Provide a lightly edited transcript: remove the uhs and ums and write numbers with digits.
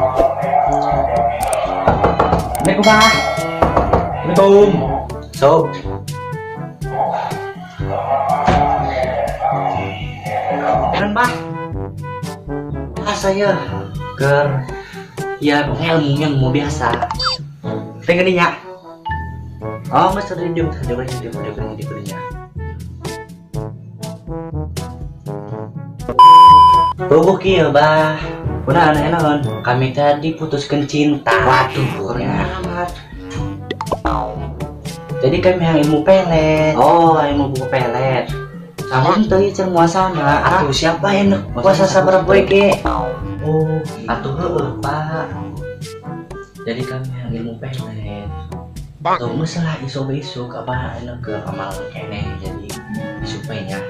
Assalamualaikum, Pak. Assalamualaikum. Sob. Keren, Pak. Ah, saya ker ya ilmu biasa. Pengen nya. Oh, mas sering diem, diem, diem, diem, diem, diem. Bobo kieu, Bah. Kuna aneh naon? Kami tadi putuskan cinta. Waduh, keren amat. Jadi kami yang ilmu pelet. Oh, ilmu buku pelet. Sama tadi cenah muasana. Atuh siapa enak puasa sabar poe ge? Oh, atuh heueuh, Pak. Jadi kami yang ilmu pelet. Tuh masalah isuk-isuk apa enak ke amal kene jadi isuk nya.